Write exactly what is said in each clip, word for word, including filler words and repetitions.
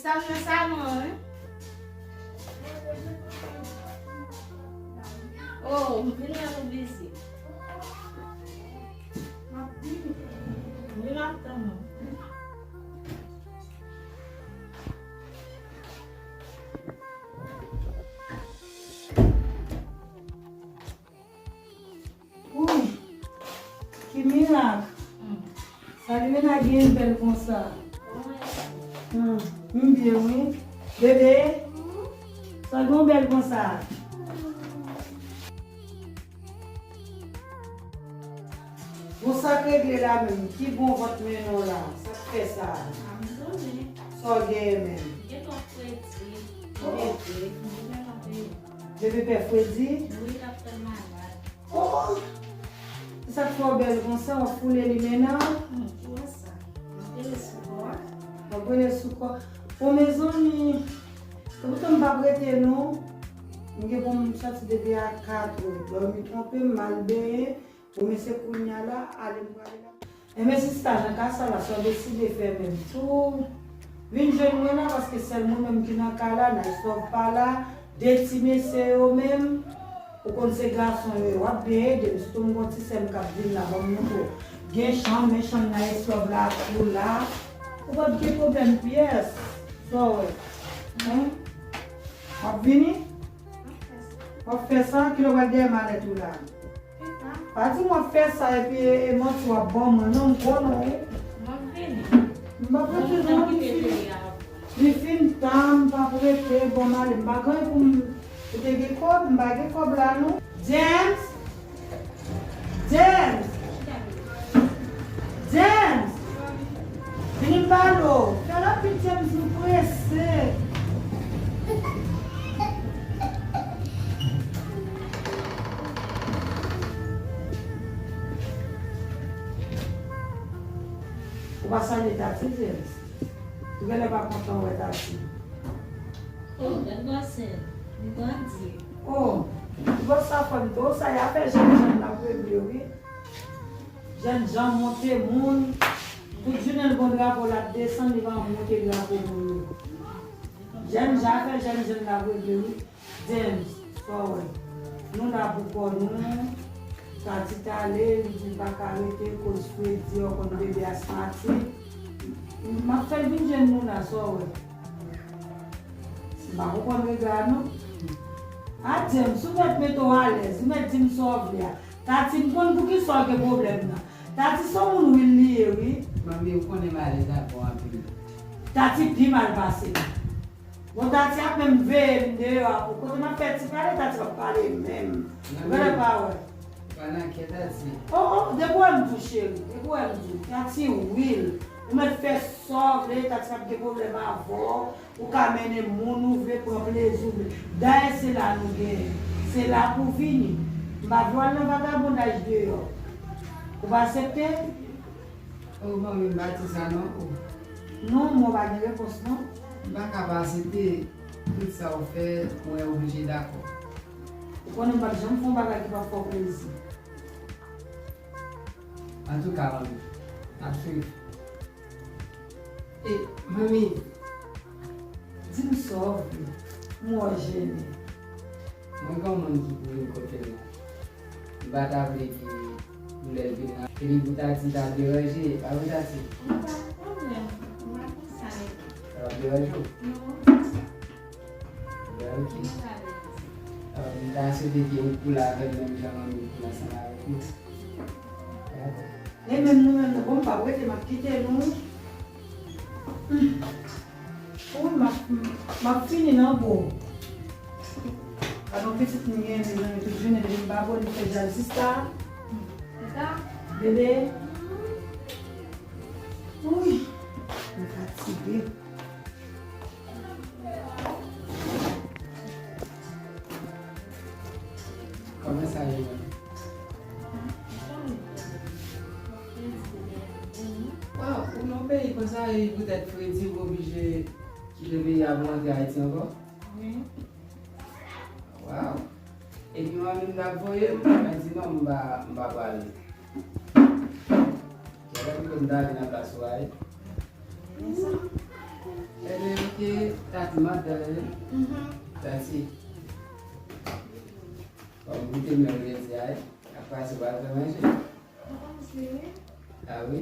Sa nan salon an, wi. Oh, vin la pou vizit. M ap vini. Vin ap tann ou. Wouy! Ki mirak! Sa li menm genyen bèl konsa? Hmm, m byen wi. Bebe, sa gen bèl konsa? Bon, sa k regle la menm? Ki bon vant mennen w la? Sa k fè sa? Sa w genyen menm? Gen twòp fredi. Oh, oh. Bebe pè fredi? Wi, l ap fè l malad. Oh, oh. Se sa k fè w bèl konsa, w ap foule li menm nan? Hmm, ki wè sa? M ap rele sou kò a. W ap rele sou kò. Bon, mezanmi, se poutan m p ap rete non. M gen pou m soti depi a kat è. Dòmi twonpe m, m al benyen. Bon, men se kounye a la, ale m prale la. Enben sista, nan ka sa la, sa w deside fè menm? Tou vin jwenn mwen la, paske sèl mwen menm ki nan kay la, Nice Love pa la, de ti mesye yo menm, ou konn se gason yo ye, w ap byen ede m, sitou m gon ti sè m k ap vin la, ban m montre w. Gen chanm, men chanm Nice Love la tou la, ou p ap gen pwoblèm pyès, sa w wè? Hen? W ap vini? W ap fè sa? Kilè w pral dèyè malèt ou la? Pa di m w ap fè sa epi e, e manti w ap ban mwen non, m konnen w wi. M ap vini. M p ap rete non, li fin, li fin ta, m p ap rete, bon m ale, m pa gen pou m, ou te gen kòb, m pa gen kòb la non. James! James! James! Vini m pale w. Fè rapid James, nou prese. Ou pa salye Tati, James? Ou genlè pa kontan wè Tati. Oh, bèl gwosè, li grandi. Oh, li gwòs sa fò m tou, sa y afè jènjan l ap regle wi. Jènjan monte moun. Tout jounen l gon drapo l ap desann, li pa monte drapo moun yo. Jènjan afè jènjan l ap regle wi. James, sa w wè? Nou la pou kò nou. Tati t ale, li di l pa ka rete, koz fredi, w konn bebe asmatik. M ap fè l vin jwenn nou la, sa w wè? M pa konprann rega a non. A James, ou mèt mete w alèz, ou mèt di m sa w vle a. Tati, m konn poukisa w gen pwoblèm nan. Tati se yon moun wil li ye wi. Manmi, ou konnen m alèz avè w anpil. Tati pi mal pase m. Bon, Tati ap menm veye m deyò a pou kote m ap fè ti pale, Tati p ap pale menm. Ou genlè pa wè. Pa nan kè Tati. Oh, oh, depi w wè m di w cheri, depi w wè m di w, Tati wil. Ou mèt fè sa w vle, Tati p ap gen pwoblèm avè w. Ou ka mennen moun ou vle, pran plezi w vle. Dayè se la nou genyen. Se la pou w vini. M pa vle w al nan vagabondaj deyò. Ou pa aksepte? Oh, manmi, m pa di sa non. Oh. Non, mwen pa gen repons non. M pa ka pa aksepte tout sa w fè, mwen oblije dakò. Ou konnen m p ap janm fè yon bagay ki p ap fè w plezi. Antouka, manmi, n ap swiv. E, manmi, di m sa w vle. M wè w jennen. Mwen gen yon moun ki pou vin kote m la. M pa ta vle ke lè l vin la, epi pou Tati ta deranje, pa vre Tati? Li pa gen pwoblèm, m pa konn sa l ye. Sa p ap deranje w? Non, m pa konn sa. Ben, ok. Mwen pa vle di. Ah, m ta swete ke ou koul avè l menm jan manmi koul ansanm avèk nou. Dakò. E menm nou menm, nou, bon, m p ap rete, m ap kite nou. Wi, m ap, m ap fini nan po. Gade yon pitit m genyen, mezanmi, tout jounen depi m pa bon, li fè jal sista. Bebe. Wi, m fatige. Kòman sa ye menm? Waw, ou nan peyi konsa, e poutèt fredi, ou oblije kite peyi a pou w antre Ayiti ankò? Wi. Waw. Epi manmi m t ap voye m, mwen di non, m pa, m pa prale. Kèlè m konn ta vin nan plas ou a ye. Ebyen, ok, tati, m ap tann ou. Mhm. Tati. Bon, goute men w jodi a, wi. Apre sa, w al fè manje. Ah wi?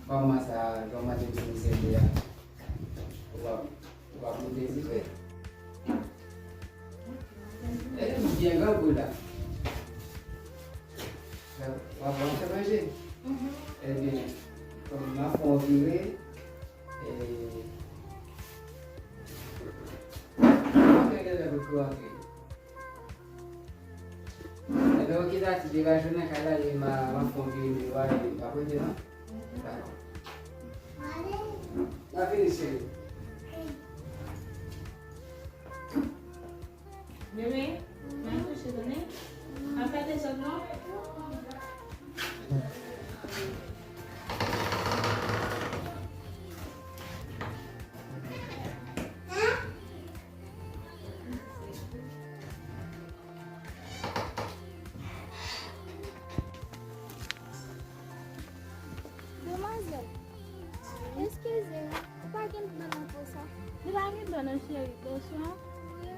Kòman sa, kòman te vin sèvi a? Ou pa, ou pa pote dife? E, m byen grangou la. W ap, w ap fè manje? Mhm. Ebyen, kòm m ap fè yon vire, e, m ap fè genlè pou tou antre. Ebyen, ok, tati, degaje w nan kay la, e m a, m ap fè yon vire, m a, m ap rete, non? Dakò. M a vini, cheri. Bebe, m a kouche, tande? Pa fè dezòd, non? Demwazèl, eskize m, ou pa gen dlo nan po sa? Li pa gen dlo non, cheri, dlo swa? Wi.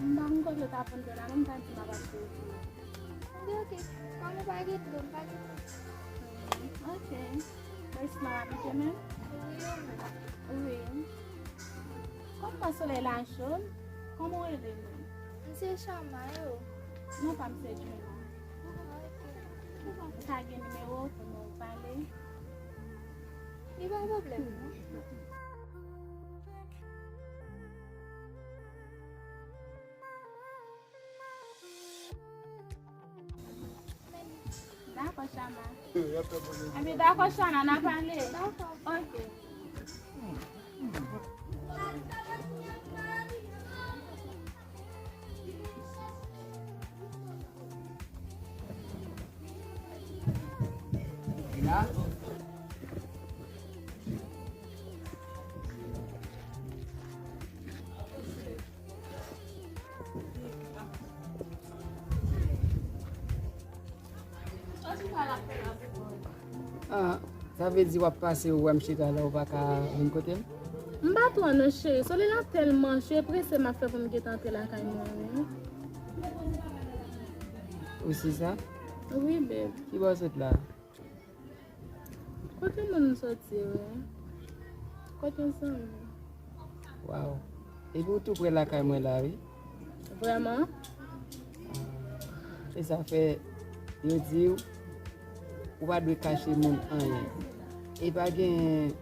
M pa konn kote w ta pran dlo la, non, m ta di m ap achte w dlo. Anben, ok. Kòm ou pa gen dlo, m pa gen dlo. Ok. Mwen si m ap abite menm? Wi, ou menm. Wi. Kòm tan solèy la cho, kòman w rele menm? M se Chama, e ou? Non pa m se Juna. Ah, ok. Ou ka gen nimewo w pou nou pale? Li pa pwoblèm, non. Dakò, Chama. Anben, dakò, Chama, n a pale. Dakò. Ok. Ah, sa vle di w ap pase, ou wè m chita la, ou pa ka vin kote m? M pa twò non, cheri. Solèy la tèlman cho, e prese m ap fè pou m gentan antre lakay mwen, wi. Ou si sa? Wi, babe. Ki bò w sot la? Kote moun m soti, wi. Kote yon zanmi. Waw. Epi w tou pre lakay mwen la, wi. Vrèman? E sa fè yo di w, ou pa dwe kache moun anyen. E pa gen,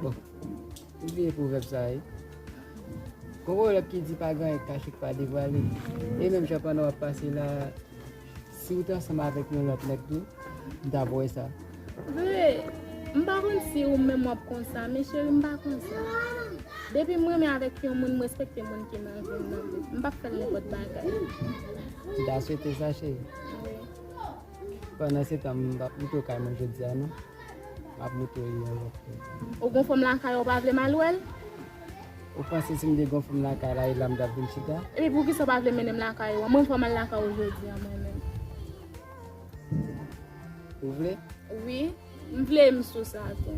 bon, m bliye pwovèb sa, wi. Gon pwovèb ki di pa gen anyen k kache k pa devwale. E menm jan pandan w ap pase la, si w te ansanm avèk yon lòt nèg tou, m t ap wè sa. Vre, m pa konn si ou menm w ap konsa, men cheri, m pa konsa. Depi m renmen avèk yon moun, m respekte moun ki nan vi m nan tou. M p ap fè l nenpòt bagay. M ta swete sa, cheri. Wi. Pandan se tan, m p ap moute w kay mwen jodi a, non. M ap moute w yon lòt kote. Ou gon fanm lakay ou, ou pa vle m al wè l? Ou panse si m te gon fanm lakay la, e la m t ap vin chita? Epi poukisa w pa vle mennen m lakay ou an? Mwen fò m al lakay ou jodi a, mwen menm. Ou vle? Wi, m vle, m sou sa tou.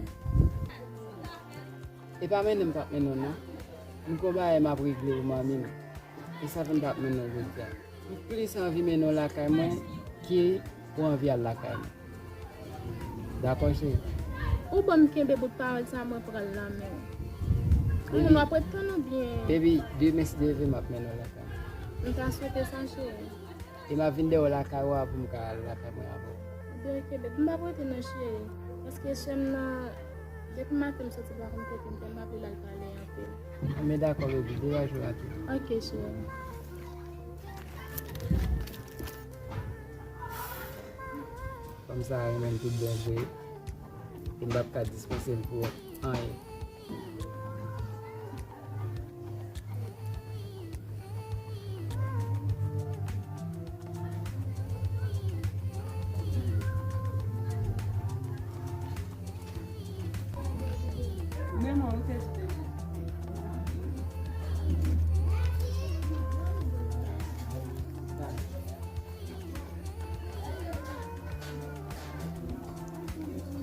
E pa mennen m k ap mennen w non. M gon bagay m ap regle pou manmi m. E sa fè m p ap mennen w jodi a. M plis anvi mennen w lakay mwen ke ou anvi al lakay mwen. Dakò, cheri? Ou ban m kenbe bout pawòl sa, mwen pran l nan men w. Ou menm w ap ret tann ou byen? Baby, demen si Dye vle m ap mennen w lakay mwen. M ta swete sa, cheri. E m ap vin dèyè w lakay ou a pou m ka al lakay mwen avè w. Ebyen, ok, baby, m p ap rete non, cheri. Paske sè m nan, depi maten m soti pa konn kote m te, m pa vle l al pale anpil. Anben, dakò, baby, degaje w a tou. Ok, cheri. Fanm sa a renmen m tout bon vre. E m p ap ka dispanse l pou anyen.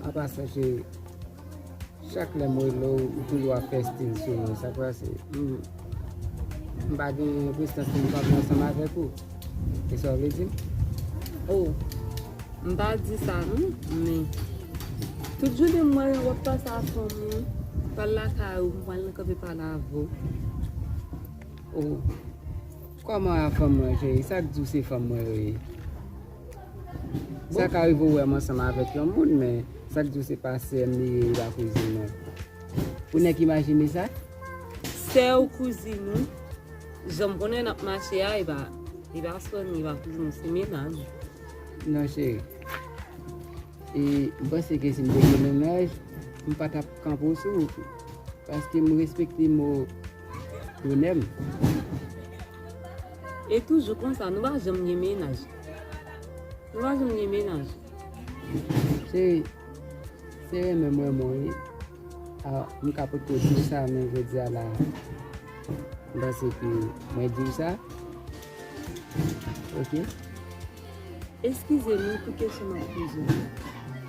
Apa sa, cheri, Chak lè m rele w, ou toujou ap fè stil sou mwen. Sa k pase? M, m pa gen prestans pou m pa vin ansanm avèk ou. Se sa w vle di m? Oh, m pa di sa non, men tout jounen m wè w ap pase ak fanm ou, pral lakay ou, m pral nan kanpe pale avè w. Oh, kòman a fanm mwen, cheri? Sa k di w se fanm mwen yo ye? Sa ka rive w wè m ansanm avèk yon moun, men sa k di w se pa sè m li ye, li pa kouzin mwen. Pou nèg imajine sa? Sè ou, kouzin ou, jan m konnen n ap mache a, e pa, e pa sè m, e pa kouzin m, se mennaj. Non, cheri. E m panse ke si m te gen mennaj, m pa t ap kanpe w sou ou tou. Paske m respekte mo bonè m. E toujou konsa, nou pa janm gen mennaj. Nou pa janm gen mennaj. Cheri, se renmen m renmen w wi. A, m ka potko di w sa, men jodi a la, m panse ke mwen di w sa. Ok. Eskize m wi pou kesyon m ap poze w.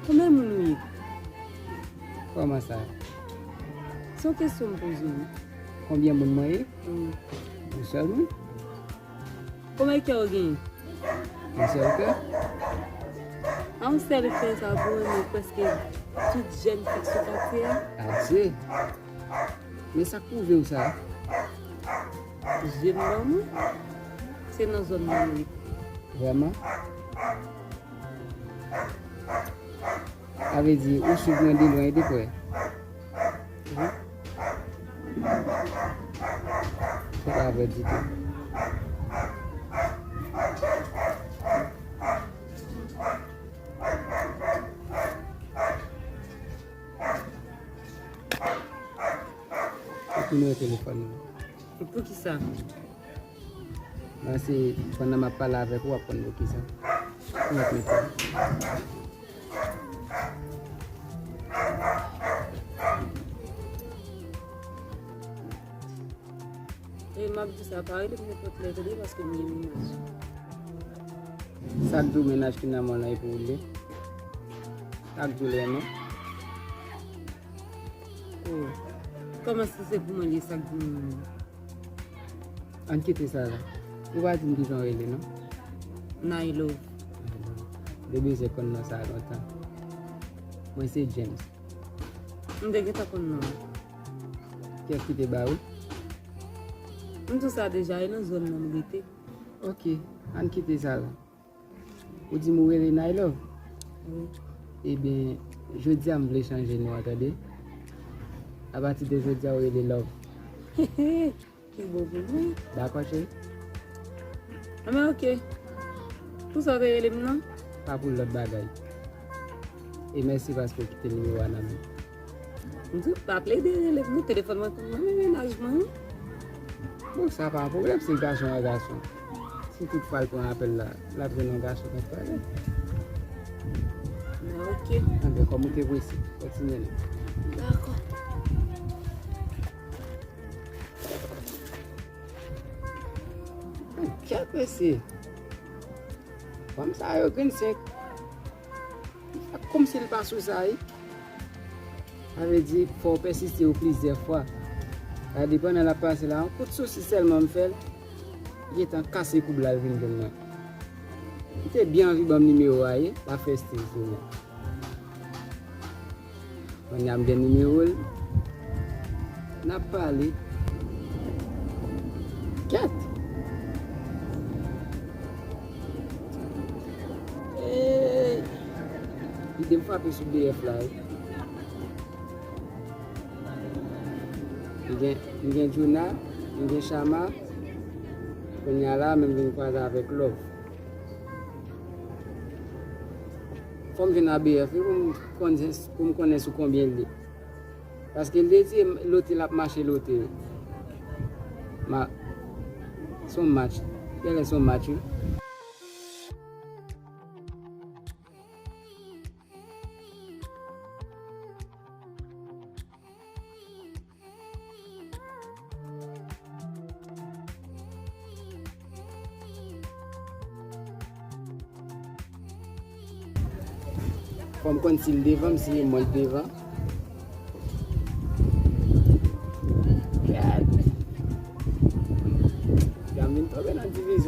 Konbyen moun ou ye? Kòman sa? Se yon kesyon m poze w wi. Konbyen moun mwen ye? Wi. Yon sèl moun. Konbyen kè w genyen? Yon sèl kè. A yon sèl kè sa pou renmen prèske tout jèn fi sou katye a? Adye! Men sa k pwouve w sa? Je m ban mwen, se nan zòn nan m rete. Vrèman? Sa vle di, ou swiv mwen de lwen e de prè? Wi. Se pa vrè ditou. Ou ki nimewo telefòn nan? Poukisa? Mwen se pandan m ap pale avèk ou, w ap konn poukisa. Ou mèt mete. E m ap di sa, pa rele m nenpòt lè, tande, paske m gen mennaj. Sa k di w mennaj ki nan men w lan e pou ou l ye? Sa k di w l renmen w? Oh. Kòman si se pou mwen l ye, sa k di m renmen w? Ann kite sa la. Ou pa di m kijan w rele non. Nailove. Nailove. M te bezwen konn non sa a lontan. Mwen se James. M te gentan konn non an. Kiyès ki te ba ou? M di w sa deja, e nan zòn nan m rete. Ok, ann kite sa la. Ou di m ou rele Nailove? Wi. Ebyen, jodi a m vle chanje non an, tande. Apati de jodi a, ou rele Love. Ki bon pou mwen. Dakò, cheri? Anben, ok. Pou sa w te rele m nan? Pa pou lòt bagay. E mèsi paske w kite nimewo a nan men m. M di w pa plede rele m, non, telefòn mwen konn nan men mennaj mwen wi. Bon, sa pa yon pwoblèm, se gason a gason. Si toutfwa l pran apèl la, l ap jwenn yon gason k ap pale. Bon, ok. Anben, kòm ou te prese, kontinye non. Dakò. Kèt mesye. Fanm sa yo grenn senk. Li fè kòmsi li pa sou sa, wi. Sa vle di, fò w pèsiste w plizyè fwa. Gade, pandan l ap pase la, yon kout sousi sèlman m fè l, li gentan kase koub la, l vin jwenn mwen. Li te byen anvi ban m nimewo a, ye, l ap fè stil sou mwen. Kounye a m gen nimewo l. N ap pale. Kèt! Ey! Li te frape sou B F la, wi. M gen, m gen Juna, m gen Chama. Kounye a la, men m vin kwaze avèk Love. Fò m jwenn A B F wi, pou m konn, pou m konnen sou konbyen l ye. Paske l te di lote l ap mache lote. Ma, se yon match. Genlè se yon match wi. Fò m konn si l devan m, si se mwen k devan.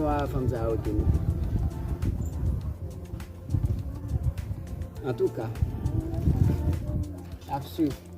Wa fanm sa yo te nou. Antouka, ap swiv.